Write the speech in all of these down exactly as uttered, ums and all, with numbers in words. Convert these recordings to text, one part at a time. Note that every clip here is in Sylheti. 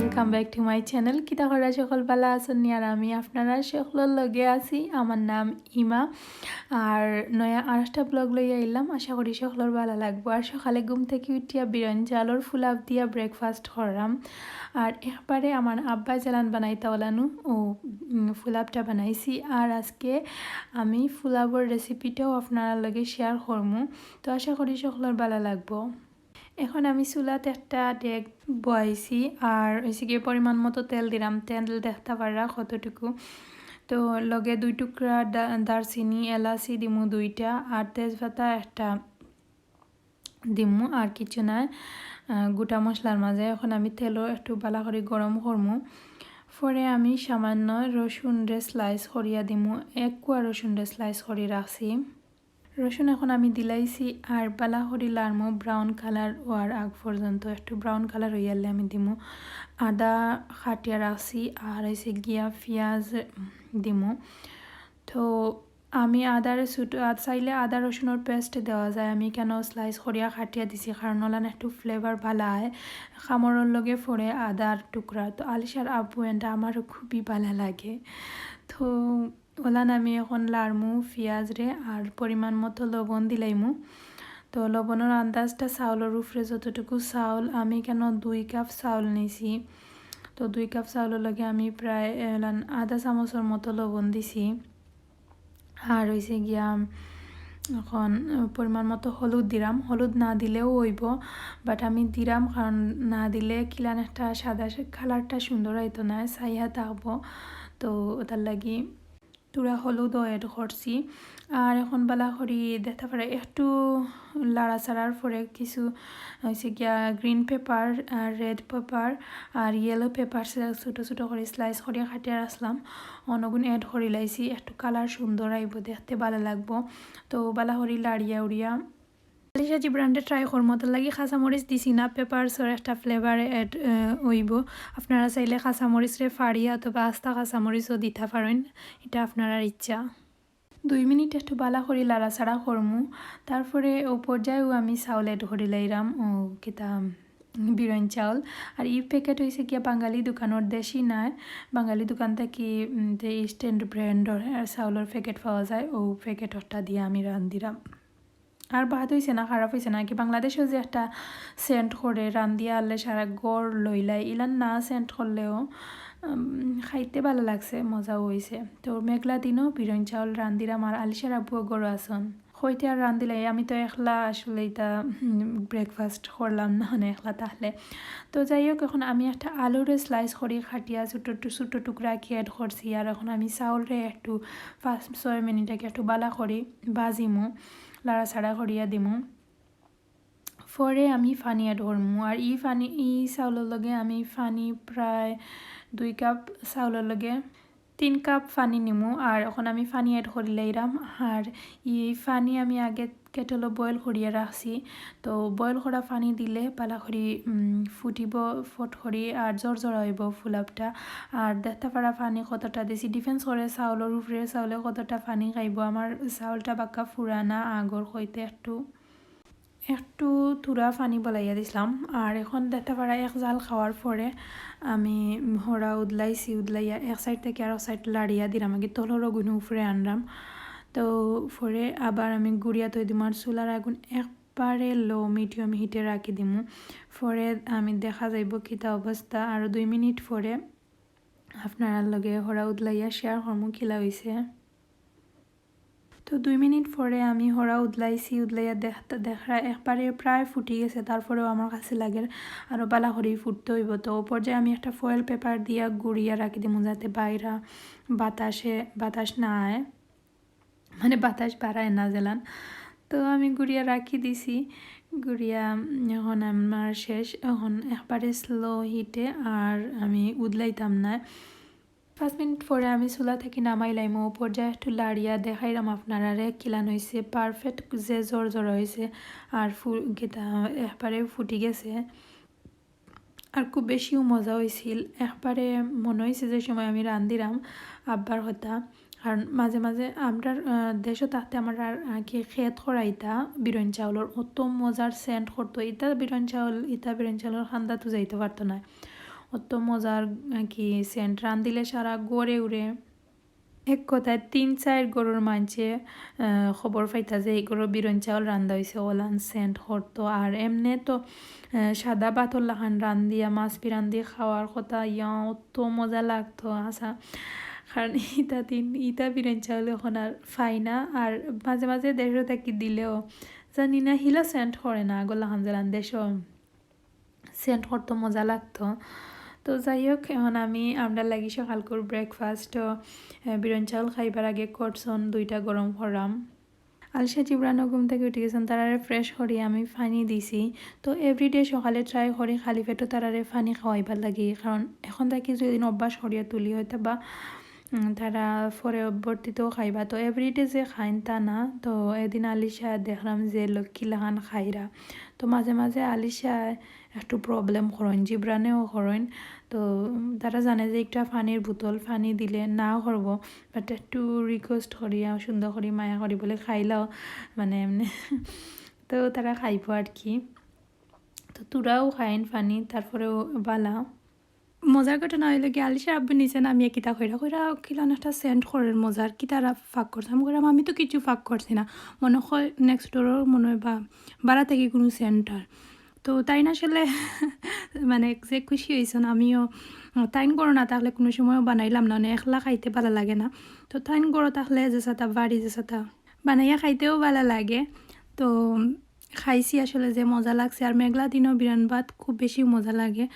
Welcome back to my channel. কিতা করা সকল, বালা আছইন নি? আর আমি আপনারার সকলর লগে আছি। আমার নাম ইমা। আর নয়া আরেকটা ব্লগ লইয়া আইলাম, আশা করি সকলর বালা লাগবো। আর সকালে ঘুম থাকি উঠিয়া বিরন চাউলর ফুলাব দিয়া ব্রেকফাস্ট করলাম। আর একবারে আমার আব্বা যেলান বানাইতা ওলানু ও, উম, ফুলাবটা বানাইছি। আর আজকে আমি ফুলাবর রেসিপিটাও আপনারার লগে শেয়ার করমু। তো আশা করি সকলর বালা লাগবো। এখন আমি চুলাত একটা ডেগ বয়াইছি, আর অইছে গিয়া পরিমাণ মতো তেল দিলাম। তেল দেখতা পাররা কতটুকু। তো লগে দুই টুকরা দা-, দারচিনি, এলাচি দিমু দুইটা, আর তেজপাতা একটা দিমু, আর কিছু নাই। আহ, গোটা মশলার মাঝে এখন আমি তেলও একটু বালা করি গরম করমু। পরে আমি সামান্য রসুনরে স্লাইস করিয়া দিমু, এক কোয়া রসুনরে স্লাইস করি রাখছি। রসুন এখন আমি দিলাইছি, আর বালা করি লাড়মু ব্রাউন কালার অওয়ার আগ পর্যন্ত। একটু ব্রাউন কালার অইয়ারলে আমি দিমু আদা কাটিয়া রাখছি, আর অইছে গিয়া পিয়াজ দিমু। তো আমি আদারে ছোট, আদ-, চাইলে আদা রসুনর পেস্ট দেওয়া যায়। আমি কেন স্লাইস করিয়া কাটিয়া দিছি, কারণ ওলান একটু ফ্লেভার বালা অয়। কামড়র লগে পড়ে আদার টুকরা। তো আলিশার আব্বু and আমারও খুবই বালা লাগে। তো ওলান আমি এখন লাড়মু পিয়াজরে, আর পরিমাণ মতো লবণ দিলাইমু। তো লবণর আন্দাজটা চাউলর উপরে, যতটুকু চাউল, আমি কেন দুই কাপ চাউল নিছি। তো দুই কাপ চাউলর লগে আমি প্রায়, এ, লান আধা চামচর মতো লবণ দিছি। আর অইছে গিয়া এখন পরিমাণ মতো হলুদ দিলাম। হলুদ না দিলেও অইবো, but আমি দিলাম, কারণ না দিলে কিলান একটা সাদা সে-, কালারটা সুন্দর আইতো না, ছাইয়া থাকবো। তো ওটার লাগি থুড়া হলুদও অ্যাড করছি। আর এখন বালা করি দেখতা পাররা একটু লাড়াচাড়ার পরে কিছু অইছে গিয়া গ্রিন পেপার আর রেড পেপার আর ইয়েলো পেপার ছোট ছোট করি স্লাইস করিয়া কাটিয়া রাখলাম। অনগুন অ্যাড করি লাইছি, একটু কালার সুন্দর আইবো, দেখতে বালা লাগবো। তো বালা করি লাড়িয়া উড়িয়া আলিশা জি ব্র্যান্ডে ট্রাই করমু, তার লাগি কাঁচামরিচ দিছি না, পেপারসর একটা ফ্লেভার অ্যাড, আহ, অইবো। আপনারা চাইলে কাঁচামরিচরে ফাড়িয়া অথবা আস্তা কাঁচামরিচও দিতা পারইন, এটা আপনারার ইচ্ছা। দুই মিনিট একটু বালা করি লাড়াচাড়া করমু, তারপরে ও পর্যায়েও আমি চাউল অ্যাড করি লাইরাম, ও কিতা, বিরন চাউল। আর ই প্যাকেট অইছে গিয়া বাঙালি দোকানর, দেশি নায়, বাঙালি দোকান থাকি, উম, যে ইস্ট এন্ড ব্র্যান্ডর, আহ, চাউলর প্যাকেট পাওয়া যায়, ও প্যাকেট একটা দিয়া আমি রান্ধিরাম। আর বাদ অইছে না, খারাপ অইছে না। কি বাংলাদেশও যে একটা সেন্ট করে রান্ধিয়া আনলে সারা ঘর লইলায়, ইলান না সেন্ট করলেও, উম, খাইতে বালা লাগছে, মজাও অইছে। তো মেঘলা দিনও বিরন চাউল রান্ধিরাম, আর আলিশার আব্বুও ঘরো আছইন। কইতে আর রান্ধিলাই, আমি তো একলা আসলে ইটা, উম, ব্রেকফাস্ট করলাম না, মানে একলা তাহলে। তো যাই হোক, এখন আমি একটা আলুরে স্লাইস করি কাটিয়া ছোট টু-, ছোট টুকরা কি অ্যাড করছি। আর এখন আমি চাউলরে একটু পাঁচ ছয় মিনিট আগে একটু বালা করি ভাজিমু, লাড়াচাড়া করিয়া দিমু। পরে আমি পানি অ্যাড করমু। আর ই পানি, ই চাউলর লগে আমি পানি প্রায় দুই কাপ, চাউলর লগে তিন কাপ পানি নিমু। আর এখন আমি পানি অ্যাড করি লাইরাম। আর ই পানি আমি আগে কেটলো বয়েল করিয়া রাখছি। তো বয়েল করা পানি দিলে বালা করি, উম, ফুটিবো ফট করি, আর জর জরা অইবো ফুলাবটা। আর দেখতা পাররা পানি কতটা দিছি, ডিপেন্ডস করে চাউলর উপরে, চাউলে কতটা পানি খাইবো। আমার চাউলটা বাক্কা পুরানা, আগর কইতে একটু, একটু থুড়া পানি বলাইয়া দিছলাম। আর এখন দেখতা পাররা এক জাল খাওয়ার পরে আমি হরা উদলাইছি, উদলাইয়া এক সাইড থাকি আরক সাইড লাড়িয়া দিরাম, আগে তলর অগুনও উপরে আনরাম। তো পরে আবার আমি গুড়িয়া থই দিমু, আর চুলার আগুন একবারে লো মিডিয়াম হিটে রাখি দিমু। পরে আমি দেখা যাইবো কিতা অবস্থা। আরও দুই মিনিট পরে আপনারার লগে হরা উদলাইয়া শেয়ার করমু কিলা অইছে। তো দুই মিনিট পরে আমি হরা উদলাইছি, উদলাইয়া দেখ-, দেখরা একবারে প্রায় ফুটি গেছে, তারপরেও আমার কাছে লাগের আরও বালা করি ফুটতে অইবো। তো ও পর্যায়ে আমি একটা ফয়েল পেপার দিয়া গুড়িয়া রাখি দিমু, যাতে বাইরা বাতাসে, বাতাস না আয়, মানে বাতাস বাড়ায় না যেলান। তো আমি গুড়িয়া রাখি দিছি, গুড়িয়া, উম, এখন আমার শেষ, এখন একবারে স্লো হিটে আর আমি উদলাইতাম না। পাঁচ মিনিট পরে আমি চুলা থাকি নামাইলাইমু, ও পর্যায়ে একটু লাড়িয়া দেখাইরাম আপনারারে কিলান অইছে, পারফেক্ট যে জর জর অইছে, আর ফু-, কিতা একবারে ফুটি গেছে। আর খুব বেশিও মজা অইছিল, একবারে মনো অইছে যে সময় আমি রান্ধিরাম আব্বার কথা। কারণ মাঝে মাঝে আমরার, আহ, দেশো থাকতে আমরার, আহ, কি খেত করাইতা বিরন চাউলর, অত মজার সেন্ট করতো। ইতা বিরন চাউল, ইতা বিরন চাউলর কান্দাত যাইতে পারতো না। অত মজার, আহ, কি সেন্ট রান্ধিলে সারা ঘরে উড়ে। এক কথায় তিন চাইর ঘরর মানষে, আহ, খবর পাইতা যে এই ঘরো বিরন চাউল রান্ধা অইছে, অলান সেন্ট করতো। আর এমনে তো, আহ, সাদা ভাতর লাখান রান্ধিয়া মাছ পিরান দি খাওয়ার কথা, ইয়া, অত মজা লাগতো, আশা। কারণ ইতা দিন, ইতা বিরন চাউল অখন আর পাই না। আর মাঝে মাঝে দেশো থাকি দিলেও, জানি না, হিলা সেন্ট করে না, আগর লাখান যে রান্ধে দেশো সেন্ট করতো, মজা লাগতো। তো যাই হোক, এখন আমি, আমরার লাগি সকালকুর breakfast, আহ, বিরন চাউল খাইবার আগে কটসন দুইটা গরম করাম। আলিশা জিবরানও ঘুম থাকি উঠি গেছইন, তারারে fresh করি আমি পানি দিছি। তো everyday সকালে try করি খালি পেটো তারারে পানি খাওয়াইবার লাগি, কারণ এখন থাকি যদি অভ্যাস করিয়া তুলি হয়তো বা, উম, তারা পরবর্তীতেও খাইবা। তো everyday যে খাইন তা না, তো এদিন আলিশা দেখলাম যে লক্ষ্মী লাখান খাইরা। তো মাঝে মাঝে আলিশা একটু problem করইন, জিবরানেও করইন। তো, উম, তারা জানে যে একটা পানির বোতল, পানি দিলে না করবো, but একটু request করিয়া সুন্দর করি মায়া করি বলে খাইলাও, মানে এমনি। তো তারা খাইবো আর কি। তো তারাও খাইন পানি, তারপরেও বালা। মজার ঘটনা অইলো কি, আলিশার আব্বু নিচে নামিয়া কিতা কইরা কইরা কিলান একটা সেন্ট করের মজার, কিতা তারা পাক করছে। আমি কইরাম, "আমি তো কিছু পাক করছি না, মনে হয় next doorর মনে হয় বা বারা থাকি কুনু সেন্ট আর।" তো তাইন আসলে মানে যে খুশি অইছইন, আমিও, তাইন ঘরো না থাকলে কুনু সময়ও বানাইলাম না, মানে একলা খাইতে বালা লাগে না। তো তাইন ঘরো থাকলে যেসাতা বাড়ি যেসাতা বানাইয়া খাইতেও বালা লাগে। তো খাইছি আসলে যে মজা লাগছে। আর মেঘলা দিনও বিরান ভাত খুব বেশি মজা লাগে।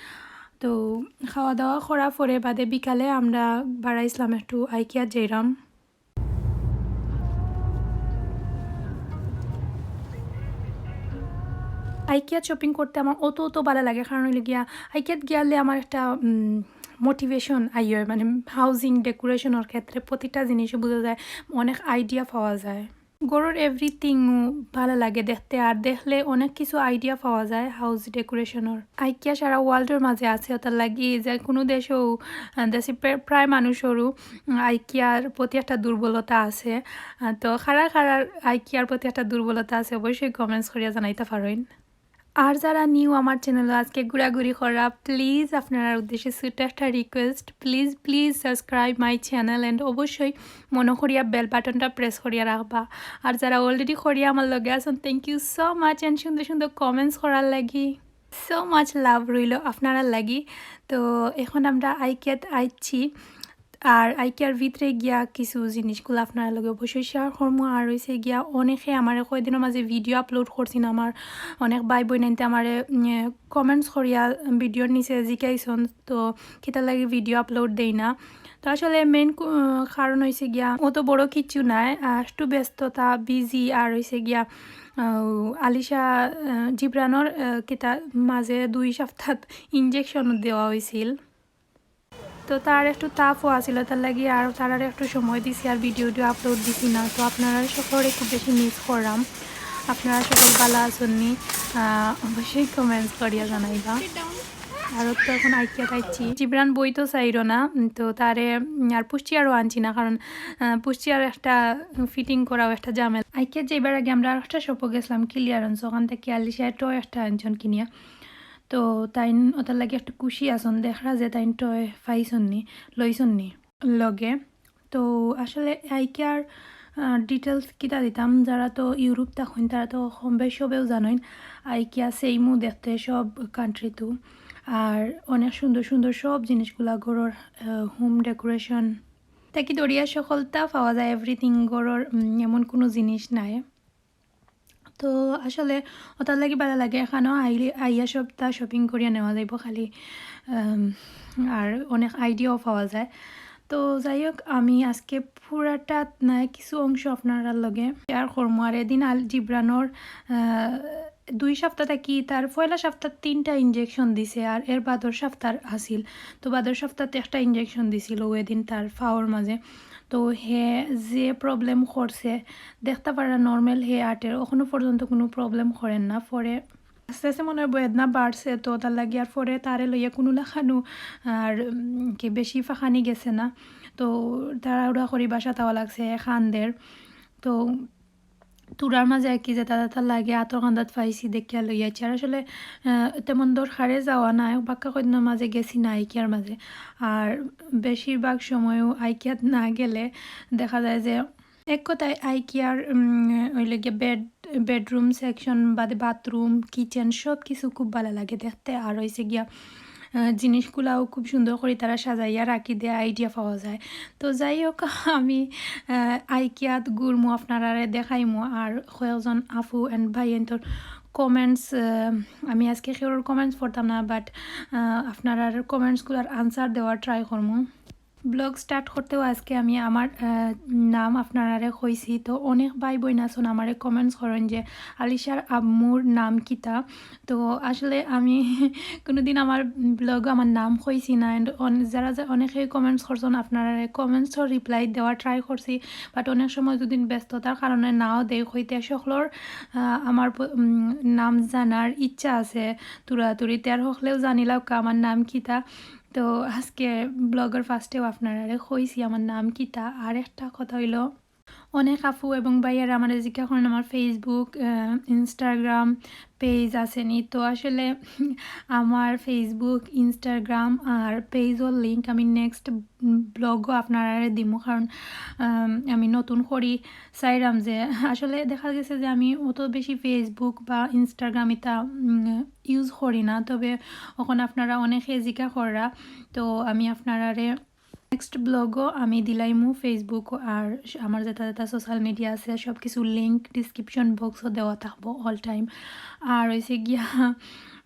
তো খাওয়া দাওয়া করার পরে বাদে বিকালে আমরা বারাইছলাম একটু আইকিয়াত যাইরাম। আইকিয়াত shopping করতে আমার অত অত বালা লাগে, কারণ অইলো গিয়া আইকিয়াত গেলে আমার একটা, উম, motivation আইয়, মানে housing decorationর ক্ষেত্রে প্রতিটা জিনিসে বুঝা যায়, অনেক idea পাওয়া যায়। ঘরর everything বালা লাগে দেখতে, আর দেখলে অনেক কিছু idea পাওয়া যায় house decorationর। আইকিয়া সারা worldর মাঝে আছে, অতার লাগি যে কুনু দেশও, আহ, দেশি প্রা-, প্রায় মানুষরও, উম, আইকিয়ার প্রতি একটা দুর্বলতা আছে। আহ, তো কারার কারার আইকিয়ার প্রতি একটা দুর্বলতা আছে অবশ্যই comments করিয়া জানাইতা পারইন। আর যারা new আমার channelও আজকে ঘুরাঘুরি করা, please আপনারার উদ্দেশ্যে ছোট্ট একটা request, please, please subscribe my channel and অবশ্যই মনো করিয়া bell buttonটা press করিয়া রাখবা। আর যারা already করিয়া আমার লগে আছইন, thank you so much and সুন্দর সুন্দর comments করার লাগি। So much love রইলো আপনারার লাগি। তো এখন আমরা আইকিয়াত আইছি, আর আইকিয়ার ভিতরে গিয়া কিছু জিনিসগুলা আপনারার লগে অবশ্যই share করমু। আর অইছে গিয়া অনেকে আমারে কয়দিনর মাঝে video upload করছি না, আমার অনেক ভাই বইনাইন্তে আমারে, উম, comments করিয়া videoর নিচে জিকাইছইন, তো কিতার লাগি video upload দেই না। তো আসলে main কু-, কারণ অইছে গিয়া অত বড় কিচ্ছু নায়, আহ, একটু ব্যস্ততা, busy, আর অইছে গিয়া, আহ, আলিশা, আহ, জিবরানর, আহ, কিতা মাঝে দুই সপ্তাহ injection দেওয়া অইছিল। তো তার একটু তাপও আছিল, তার লাগি আর তারারে একটু সময় দিছি, আর video টিডিও upload দিছি না। তো আপনারা সকলরে খুব বেশি miss কররাম। আপনারা সকল বালা আছইন নি? আহ, অবশ্যই comments করিয়া জানাইবা। আর তো এখন আইকিয়াত আইছি। জিবরান বইতো চাইরো না, উম, তো তারে, উম, আর pushchairও আনছি না, কারণ, আহ, pushchair একটা fitting করাও একটা ঝামেলা। আইকিয়াত যাইবার আগে আমরা আর একটা shopও গেছিলাম, Clearance, ওখান থাকি আলিশায় toy একটা আনছইন কিনিয়া। তো তাইন ওটার লাগি একটু খুশি আছইন, দেখরা যে তাইন toy পাইছইন নি, লইছইন নি লগে। তো আসলে আইকিয়ার, আহ, details কিতা দিতাম, যারা তো Europe থাকইন তারা তো কম বেশ সবেও জানইন, আইকিয়া same দেখতে সব countryত। আর অনেক সুন্দর সুন্দর সব জিনিসগুলা ঘরর, আহ, home decoration থাকি ধরিয়া সকলতা পাওয়া যায়, everything ঘরর, উম, এমন কুনু জিনিস নাই। তো আসলে ওটার লাগি বালা লাগে, এখানো আইলে, আইয়া সবতা shopping করিয়া নেওয়া যাইবো খালি, আম, আর অনেক ideaও পাওয়া যায়। তো যাই হোক, আমি আজকে পুরাটা না কিছু অংশ আপনারার লগে share করমু। আর এদিন আল-, জিবরানর, আহ, দুই সপ্তাহ থাকি তার পয়লা সপ্তাহ তিনটা injection দিছে, আর এর বাদর সপ্তাহ আছিল, তো বাদর সপ্তাহত একটা injection দিছিল ওই দিন তার পাওর মাঝে। তো হে যে problem করছে, দেখতা পাররা normal হে আটের, অখনো পর্যন্ত কুনু problem করের না। পরে আস্তে আস্তে মনে হয় বেদনা বাড়ছে, তো তার লাগি আর পরে তারে লইয়া কুনু লাখানু আর, উম, কি বেশি ফাঁকানি গেছে না। তো তাড়াহুড়া করি বাসাত আওয়া লাগছে, কান্দের। তো তুরার মাঝে আর কি যেটা যেটা লাগে আতর কান্দাত পাইছি দেখিয়া লইয়া আইছি। আর আসলে, আহ, তেমন দরকারে যাওয়া নাই, বাক্কা কয়দিনর মাঝে গেছি না আইকিয়ার মাঝে। আর বেশিরভাগ সময়ও আইকিয়াত না গেলে দেখা যায় যে এক কথায় আইকিয়ার, উম, ওই লাগে বেড, বেডরুম সেকশন বাদে বাথরুম, কিচেন সব কিছু খুব ভালা লাগে দেখতে। আর হইছে গিয়া, আহ, জিনিসগুলাও খুব সুন্দর করি তারা সাজাইয়া রাখি দেয়, আইডিয়া পাওয়া যায়। তো যাই হোক, আমি, আহ, আইকিয়াত ঘুরমু, আপনারারে দেখাইমু। আর কয়েকজন আপু and ভাইয়াইন্তর কমেন্টস, আমি আজকে কেউর কমেন্টস পড়তাম না, বাট আপনারার কমেন্টসগুলার আনসার দেওয়ার ট্রাই করমু। ব্লগ স্টার্ট করতেও আজকে আমি আমার, আহ, নাম আপনারারে কইছি। তো অনেক ভাই বইন আছইন আমারে কমেন্টস করইন যে আলিশার আম্মুর নাম কিতা। তো আসলে আমি কোনোদিন আমার ব্লগো আমার নাম কইছি না। And অন-, যারা যা-, অনেকেই কমেন্টস করছইন, আপনারারে কমেন্টসও রিপ্লাই দেওয়ার ট্রাই করছি, বাট অনেক সময় যদি ব্যস্ততার কারণে নাও দেই কইতে সকলর, আহ, আমার প-, উম, নাম জানার ইচ্ছা আছে তুরাতুরি। তে আর হকলেও জানিলাউক্কা আমার নাম কিতা। তো আজকে ব্লগর ফার্স্টেও আপনারারে কইছি আমার নাম কিতা। আর একটা কথা হইলো, অনেক আপু এবং ভাইয়ারা আমারে জিজ্ঞাসা করেন আমার Facebook, আহ, Instagram পেজ আছে নি। তো আসলে আমার Facebook, Instagram আর পেজর লিংক আমি নেক্সট ব্লগো আপনারারে দিমু, কারণ, আম, আমি নতুন করি চাইরাম যে আসলে দেখা গেছে যে আমি অত বেশি Facebook বা Instagram ইতা, উম, ইউজ করি না। তবে অখন আপনারা অনেকে জিকা কররা, তো আমি আপনারারে নেক্সট ব্লগো আমি দিলাইমু Facebook আর আমার যেটা যেটা সোশ্যাল মিডিয়া আছে সব কিছু লিংক ডিসক্রিপশন বক্সো দেওয়া থাকবো অল টাইম। আর হইছে গিয়া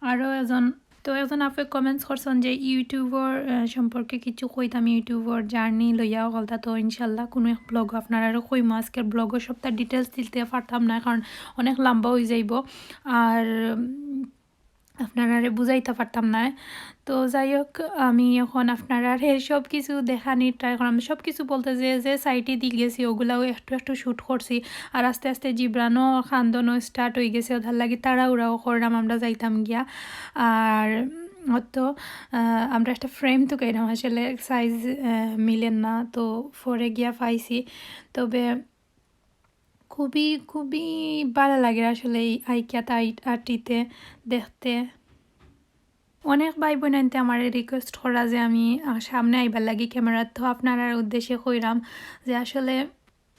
আরও একজন, তো একজন আপু কমেন্টস করছইন যে ইউটিউবর, আহ, সম্পর্কে কিছু কইতাম, ইউটিউবর জার্নি লইয়া হকলতা। তো ইনশাল্লাহ কোনো এক ব্লগো আপনারারে কইমু। আজকের ব্লগো সবটা ডিটেলস দিতে পারতাম না, কারণ অনেক লম্বা হয়ে যাইব। আর, উম, আপনারারে বুঝাইতে পারতাম না। তো যাই হোক, আমি এখন আপনারারে সব কিছু দেখানির ট্রাই করলাম। সব কিছু বলতে যে, যে সাইডে দি গেছি, ওগুলাও একটু একটু শ্যুট করছি। আর আস্তে আস্তে জিবরানও খান্দনও স্টার্ট হয়ে গেছে, ওটার লাগি তাড়াহুড়াও করলাম আমরা যাইতাম গিয়া। আর অত, আহ, আমরা একটা ফ্রেম তো কেনাম, আসলে সাইজ, আহ, মিলের না, তো পরে গিয়া পাইছি। তবে খুবই, খুবই ভালা লাগে আসলে এই আইকিয়াত আই-, আটিতে দেখতে। অনেক ভাই বইনাইন্তে আমারে রিকোয়েস্ট করা যে আমি, আহ, সামনে আইবার লাগি ক্যামেরাত, তো আপনারার উদ্দেশ্যে কইরাম যে আসলে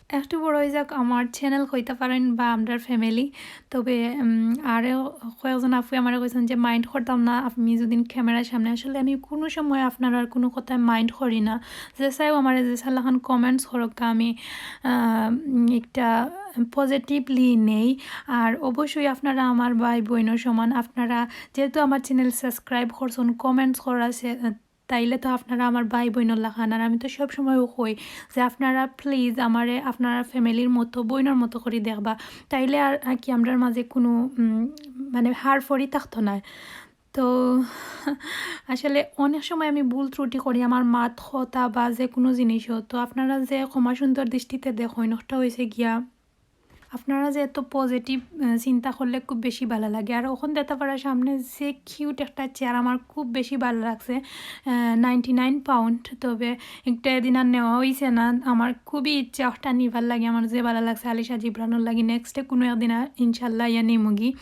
একটু বড় হয়ে যাক আমার চ্যানেল কইতা পারেন বা আমরার ফ্যামিলি। তবে, উম, আরে কয়েকজন আপু আমারে কইছইন যে মাইন্ড করতাম না আমি যদি ক্যামেরার সামনে। আসলে আমি কোনো সময় আপনারার কোনো কথায় মাইন্ড করি না। যে চাইও আমারে যে সালাখান কমেন্টস করুক, আমি, আহ, উম, একটা পজিটিভলি নেই। আর অবশ্যই আপনারা আমার ভাই বইনর সমান। আপনারা যেহেতু আমার চ্যানেল সাবস্ক্রাইব করছইন, কমেন্টস করা সে-, তাইলে তো আপনারা আমার ভাই বইনর লাখান। আর আমি তো সব সময়ও কই যে আপনারা প্লিজ আমারে আপনারা ফ্যামিলির মতো, বইনর মতো করি দেখবা, তাইলে আর, আর কি আমরার মাঝে কোনো, উম, মানে হার ফরি থাকতো না। তো আসলে অনেক সময় আমি ভুল ত্রুটি করি আমার মাত কথা বা যে কোনো জিনিসও। তো আপনারা যে ক্ষমা সুন্দর দৃষ্টিতে দেখইন, ওটা হইছে গিয়া আপনারা যে এত পজিটিভ, আহ, চিন্তা করলে খুব বেশি ভালা লাগে। আর অখন দেখতা পাররা সামনে যে কিউট একটা চেয়ার আমার খুব বেশি ভালা লাগছে, আহ, নাইনটি নাইন পাউন্ড। তবে একটা দিন আর নেওয়া হইছে না। আমার খুবই ইচ্ছা ওটা নিবার লাগে, আমার যে ভালা লাগছে আলিশা জিবরানর লাগি। নেক্সটে কোনো একদিন আর ইনশাল্লাহ ইয়া নিমুগি।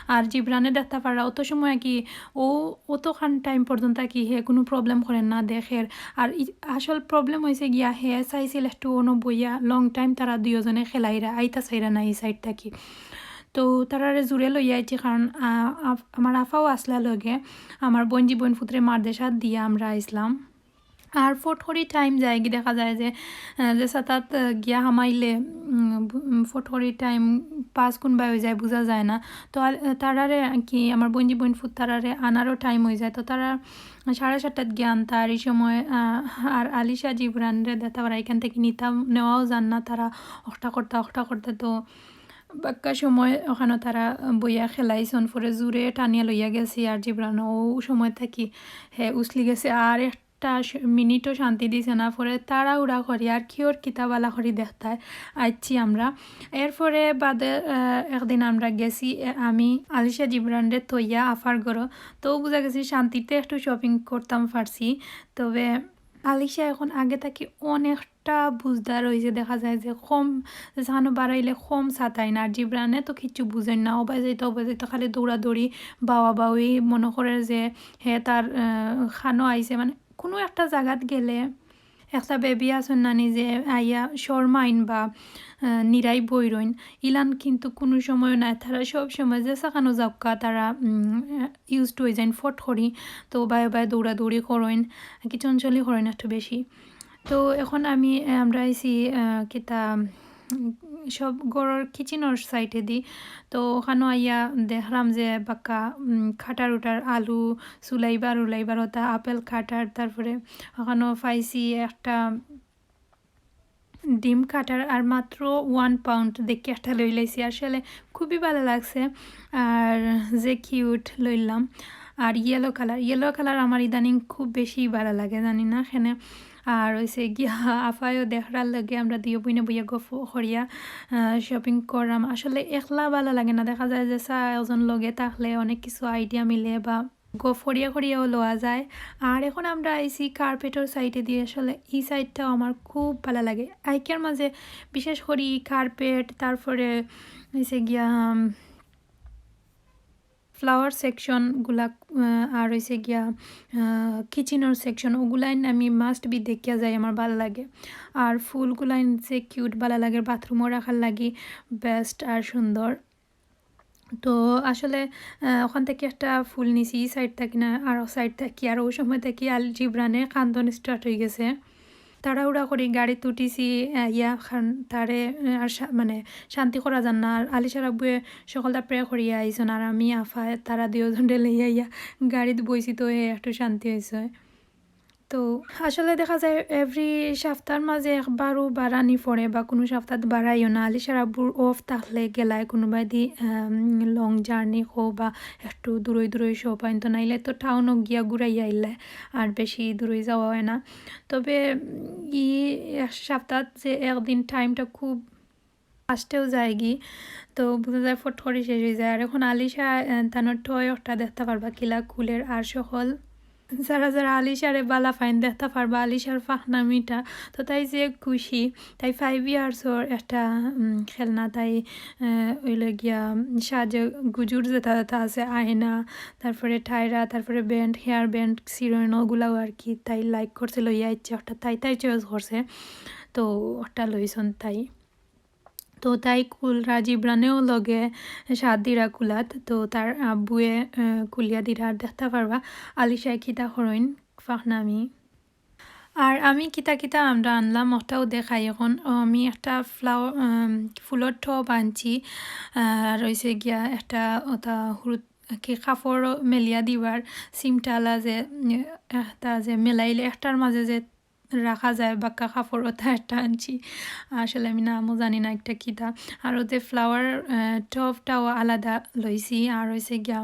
আর জিবরানে দেখতা পাররা অত সময় কি ও অতখান টাইম পর্যন্ত কি হে কোনো প্রবলেম করে না দেখের। আর ই-, আসল প্রবলেম হইছে গিয়া হে চাইছিল একটু অনো বইয়া লং টাইম তারা দুইজনে খেলাইরা, আইতা চাইরা না এই সাইড থাকি। তো তারারে জুরে লইয়া আইছি, কারণ, আ, আফ-, আমার আফাও আসলা লগে, আমার বইনজি বইন ফুতরে মাদ্রাসাত দিয়া আমরা আইসলাম। আর ফট করি টাইম যায়গি দেখা যায় যে, আ, যে সাতাত, আ, গিয়া হামাইলে, উম, বু-, উম, ফট করি টাইম পাস কোনবায় হয়ে যায়, বুঝা যায় না। তো আর, আ, তারারে কি আমার বইনজি বইন ফুত তারারে আনারও টাইম হয়ে যায়। তো তারা সাড়ে সাতটাত গিয়া আনতা, আর এই সময়, আ, আর আলিশা জিবরানরে দেখতা পাররা এখান থেকে নিতাম, নেওয়াও যার না, তারা অখটা করতা, অখটা করতা। তো বাক্কা সময় ওখানো তারা বইয়া খেলাইছইন, পরে জুরে টানিয়া লইয়া গেছি, আর জিবরানও সময় থাকি হে উছলি গেছে, আর একটা শ-, মিনিটও শান্তি দিছে না। পরে তাড়াহুড়া করি আর কিওর কিতা ভালা করি দেখতায় আইছি আমরা। এরপরে বাদে, আহ, একদিন আমরা গেছি, এ, আমি আলিশা জিবরানরে থইয়া আফার ঘরো, তো বুঝা গেছে শান্তিতে একটু শপিং করতাম পারছি। তবে আলিশা এখন আগে থাকি অনেকটা বুঝদার অইছে, দেখা যায় যে কম, যে সানো বাড়াইলে কম সাতাইন, আর জিবরানে তো কিচ্ছু বুঝইন না, অবায় যাইতা অবায় যাইতা খালি দৌড়াদৌড়ি, বাওয়া বাউই, মনে করে যে হে তার আহ, খানো আইছে, মানে কোনো একটা জাগাত গেলে একটা বেবি আছইন নানি যে আইয়া শর্মাইন বা আহ, নিরাই বইরইন, ইলান কিন্তু কোনো সময় নাই। তারা সব সময় যে সাকানো যাউক্কা তারা ইউজড অই যাইন ফট করি, তো বায় বায় দৌড়াদৌড়ি করইন, কি চঞ্চলি করইন একটু বেশি। তো এখন আমি আহ, আমরা আইছি আহ, কিতা উম, সব ঘরর কিচেনর সাইডেদি। তো ওখানো আইয়া দেখলাম যে বাক্কা উম, কাটার উটার, আলু চুলাইবার উলাইবার, ওটা আপেল কাটার, তারপরে ওখানো পাইছি একটা ডিম কাটার, আর মাত্র ওয়ান পাউন্ড দেখি একটা লই লাইছি। আসলে খুবই ভালা লাগছে। আর যে কিউট লইলাম, আর ইয়েলো কালার, ইয়েলো কালার আমার ইদানিং খুব বেশি ভালা লাগে, জানি না কেনে। আর অইছে গিয়া আফায়ও দেখরার লগে আমরা দুইও বইনে বইয়া গফ করিয়া শপিং করলাম। আসলে একলা ভালা লাগে না, দেখা যায় যে চা একজন লগে থাকলে অনেক কিছু আইডিয়া মিলে বা গফ করিয়া করিয়াও লওয়া যায়। আর এখন আমরা আইছি কার্পেটর সাইডেদি। আসলে এই সাইডটাও আমার খুব ভালা লাগে। আইকিয়ার মাঝে বিশেষ করি কার্পেট, তারপরে অইছে গিয়া ফ্লাওয়ার সেকশনগুলা, আহ, আর অইছে গিয়া কিচেনর সেকশন, ওগুলাইন আমি মাস্ট বি দেখিয়া যাই, আমার ভালা লাগে। আর ফুলগুলাইন যে কিউট ভালা লাগে, বাথরুমও রাখার লাগি বেস্ট আর সুন্দর। তো আসলে আহ, ওখান থাকি একটা ফুল নিছি, এই সাইড থাকি না, আর সাইড থাকি, আর ওই সময় থাকি আল জিবরানে কান্দন স্টার্ট অই গেছে। তাড়াহুড়া করি গাড়িত উঠিছি, আহ, ইয়া খান তারে আহ, আর শা- মানে শান্তি করা যার না। আর আলিশার আব্বুয়ে সকলটা প্রে করিয়া আইছইন, আর আমি আফা তারা দুইওজনরে লইয়া ইয়া গাড়িত বইছি, তো হে একটু শান্তি অইছে। তো আসলে দেখা যায় এভরি সপ্তাহর মাঝে একবারও বাড়ানি পড়ে বা কোনো সপ্তাহত বাড়াইও না। আলিশার আব্বুর অফ থাকলে গেলায় কোনোবায়দি লং জার্নি কও বা একটু দূরই দূরই শপিং, তো নাইলে তো টাউনও গিয়া ঘুরাইয়া আইলায়, আর বেশি দূরই যাওয়া হয় না। তবে উম, ই এক সপ্তাহত যে একদিন টাইমটা খুব ফাস্টেও যায়গি, তো বুঝা যায় ফট করি শেষ অই যায়। আর এখন আলিশা আহ, তানোর টয় একটা দেখতা পারবা কিলা খুলের, আর সকল যারা যারা আলিশারে ভালা পাইন দেখতা পারবা আলিশার ফাহনামিটা। তো তাই যে খুশি, তাই ফাইভ ইয়ার্সর একটা উম, খেলনা, তাই আহ, অইলো গিয়া সাজে গুজুর যেটা যেটা আছে, আয়না, তারপরে টায়রা, তারপরে ব্যান্ড, হেয়ার ব্যান্ড, সিরোইন, ওগুলাও আর কি। তাই লাইক করছে, লইয়া আইছে একটা, তাই তাই চয়েস করছে, তো একটা লইছইন তাই। তো তাই খুলরা, জিবরানেও লগে সাথ দিরা খুলাত। তো তার আব্বুয়ে আহ, খুলিয়া দিরা। আর দেখতা পারবা আলিশায় কিতা করইন ফাহনামি। আর আমি কিতা কিতা আমরা আনলাম ওটাও দেখাই। এখন আমি একটা ফ্লাওয়ার ফুলর টব আনছি, আর অইছে গিয়া একটা ওটা হুরুত কি কাপড় মেলিয়া দিবার সিমটালা যে উম, একটা যে মেলাইলে একটার মাঝে যে রাখা যায় বাক্কা কাপড়, ওটা একটা আনছি। আসলে আমি নামও জানি না একটা কিতা। আর ওতে ফ্লাওয়ার টবটাও আলাদা লইছি। আর অইছে গিয়া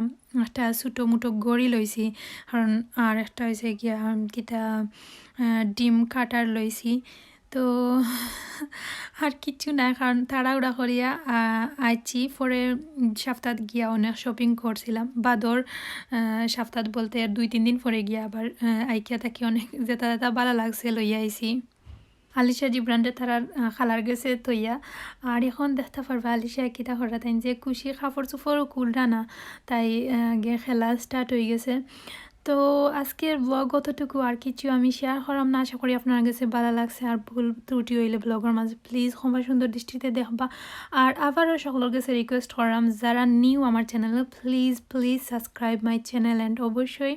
একটা ছোটো মোটো ঘড়ি লইছি, কারণ আর একটা অইছে গিয়া উম, কিতা আহ, ডিম কাটার লইছি। তো আর কিচ্ছু নাই, কারণ তাড়াহুড়া করিয়া আহ, আইছি। পরে সপ্তাহত গিয়া অনেক শপিং করছিলাম। বাদর আহ, সপ্তাহত বলতে আর দুই তিন দিন পরে গিয়া আবার আহ, আইকিয়া থাকি অনেক যেটা যেটা ভালা লাগছে লইয়া আইছি। আলিশা জিবরানরে তারার আহ, খালার গেছে থইয়া। আর এখন দেখতা পারবা আলিশা কিতা করা, তাই যে খুশি, কাপড় চোপড়ও খুলরা না, তাই আহ, গে খেলা স্টার্ট অই গেছে। তো আজকের ব্লগ অতটুকু, আর কিছু আমি শেয়ার করাম না। আশা করি আপনার গেছে ভালা লাগছে। আর ভুল ত্রুটি অইলে ব্লগর মাঝে প্লিজ ক্ষমা সুন্দর দৃষ্টিতে দেখবা। আর আবারও সকলর গেছে রিকোয়েস্ট করাম, যারা নিউ আমার চ্যানেলে, please please subscribe my channel and অবশ্যই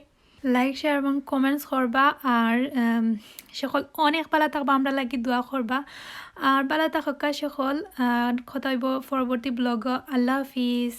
লাইক, শেয়ার এবং কমেন্টস করবা। আর আম, সকল অনেক ভালা থাকবা, আমরা লাগি দোয়া করবা। আর ভালা থাকক্কা সকল, আর কথা অইব পরবর্তী ব্লগ। আল্লাহ হাফিজ।